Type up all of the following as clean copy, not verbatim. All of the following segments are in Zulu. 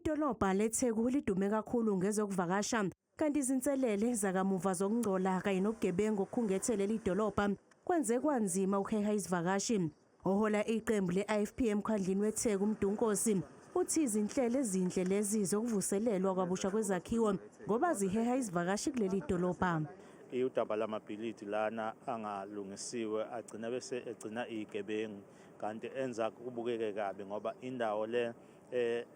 Idolobha leTheku lidume kakhulu ngezokuvakasha, kanti izinselele zakamuva zokungcola kanye nobugebengu okukhungethe leli dolobha kwenze kwanzima ukuheha izivakashi. Ohola iqembu le-IFP emkhandlwini weTheku, uMdu Nkosi, uthi izinhlelo ezinhle lezi zokuvuselelwa kwabusha kwezakhiwo ngoba ziheha izivakashi kuleli dolobha. Udaba lamabhilidi lana angalungisiwe agcina bese egcina izigebengu, kanti enza kubukeke kabi ngoba indawo le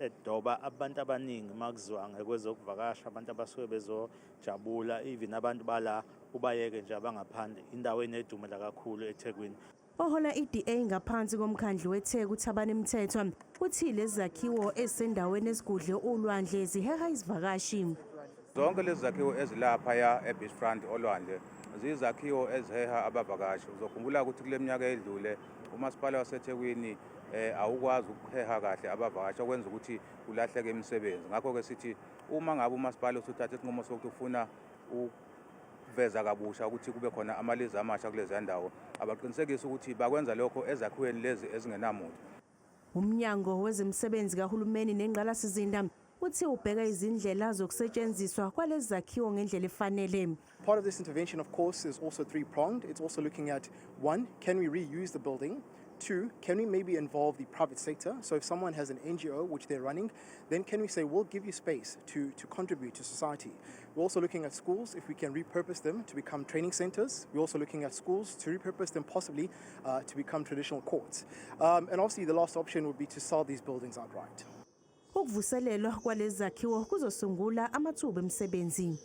edoba abantu abaningi makuziwa ngekwezokuvakasha, abantu abasuke bezojabula, even abantu bala ubayeke nje abangaphandle, indawo enedumela kakhulu eThekwini. Ohola i-DA ngaphansi komkhandlu weTheku, Thabani Mthethwa, uthi lezi zakhiwo ezisendaweni esigudle ulwandle ziheha izivakashi. Zonke lezi zakhiwo ezilaphaya e-beachfront olwandle ziyizakhiwo eziheha abavakashi. Uzokhumbula ukuthi kule minyaka edlule umasipala waseThekwini awukwazi ukuheha kahle abavakashi, okwenza ukuthi kulahleke imisebenzi. Ngakho-ke sithi uma ngabe umasipala usuthatha isinqumo sokuthi ufuna ukuveza kabusha ukuthi kube khona amalizi amasha kuleziya ndawo, abaqinisekise ukuthi bakwenza lokho ezakhiweni lezi ezingenamuntu. Umnyango wezemisebenzi kahulumeni nengqalasizinda uthi ubheka izindlela zokusetshenziswa kwalezi zakhiwo ngendlela efanele. Part of this intervention, of course, is also three pronged. It's also looking at one, can we reuse the building? Two, can we maybe involve the private sector? So if someone has an NGO which they're running, then can we say, "We'll give you space to contribute to society"? We're also looking at schools, if we can repurpose them to become training centers. We're also looking at schools to repurpose them possibly to become traditional courts. And obviously, the last option would be to sell these buildings outright. Ukuvuselelwa kwalezi zakhiwo kuzosungula amathuba emisebenzi.